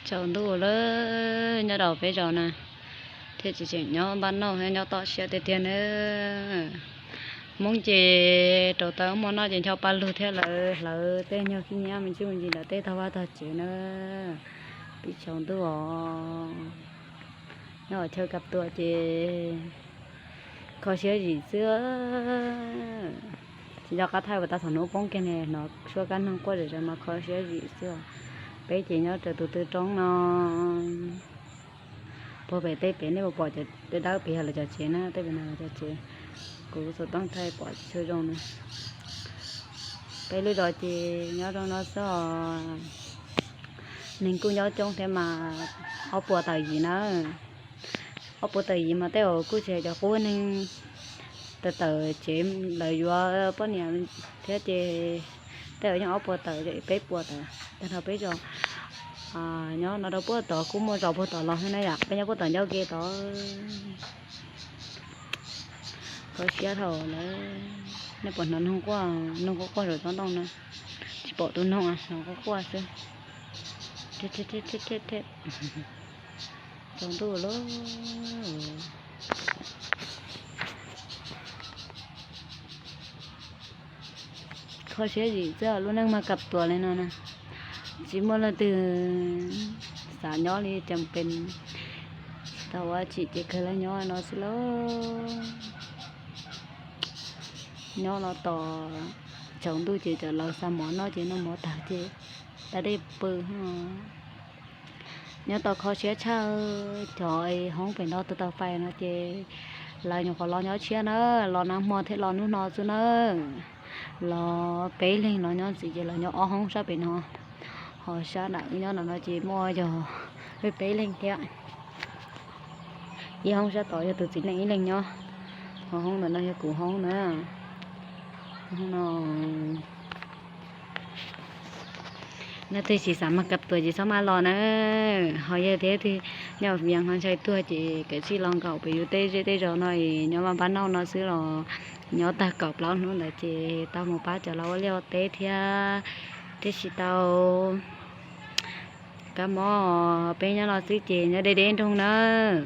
Tsaus ntuj lawm, nyob rau peb zos na, thiaj tsis tseem nyob npaj noj thiab nyob toj siab tiag tiag na. Hmoob ces rau taws muaj noj ces ncho paj lug thiab lawv hlawv tej nyuag khib nyiab me ntsis me ntsis ntawm tej tog vaj tog tsev na. Pib tsaus ntuj os, nyob chaw Kam Tuam ces kho siab zim xwb. Tsis nco qab thaij uas tau thaum hnub poob kiag ne, hnov suab kab noog quaj zom zaws mas kho siab zim xwb. Peb ces nyob raws tus tw roob no, puag pem tej pem nej puas pom cov dawb dawb pem yog lawv cov tsev na, tej pem no lawv cov tsev. Kuv xov tooj thaij pom tsis tshua zoo na. Peb lub zos ces nyob zoo no xwb os. Neeg kuj nyob coob thiab mas ob puas tawm yim na. Ob puas tawm yim mas tej uas kuj tsis hais cov qub neeg tawm tawm tsev lawv yuav poj niam thiab ces tej uas yeej ob puas tawm peb puas tawm tag nrho peb zos. Nyob no rau puag tod kuj muaj zos puag tod los thiab na yom, peb nyob puag tom ncauj ke tod. Kho siab dhau lawm. Nej puas hnov noog quaj, noog quaj quaj saum tsob ntoo na? Tsis pom tus noog, hnov quaj quaj xwb. Tsaus ntuj lawm. Kho siab zim xwb, lub neej mas Kam Tuam li no na. Tsis muaj leej twg xav nyob li, tseem pem tsis tau ua tsim ces kawg los nyob no xwb lauj. Nyob no tos tsaus ntuj ces cov lawv xa mov noj ces noj mov tag ces da dej pw. Nyob tau kho siab tshaj, cov hoob pem no tus tau fais no ces lawv nyuam qhuav los nyob tshiab na, los nag hmo thiab los hnub no xwb na. Los peb leeg los nyob ntxiv ces los nyob ob hoob sab pem no. Ho sab nram wb nyob no ces muaj yog peb leeg thiab. Ib hoob sab tod yog tus txiv neej ib leeg nyob, ho hoob ntawm no yog kuv hoob na. No, leej twg tsis xav mag Kam Tuam ces txhob maj los na. Ho yog tias leej twg nyob Vias ho ntshai tuag ces kav tsij los nkaum pem yus tej zej tej zos no es nyob mas npaj noj no xwb los nyob tag kaum plaub hnub ntawd ces tau mus pab cov laus ua liaj ua teb thiab, thiab tsis tau kab mob. Peb nyob no xwb ces nyob deb deb nroog nawb.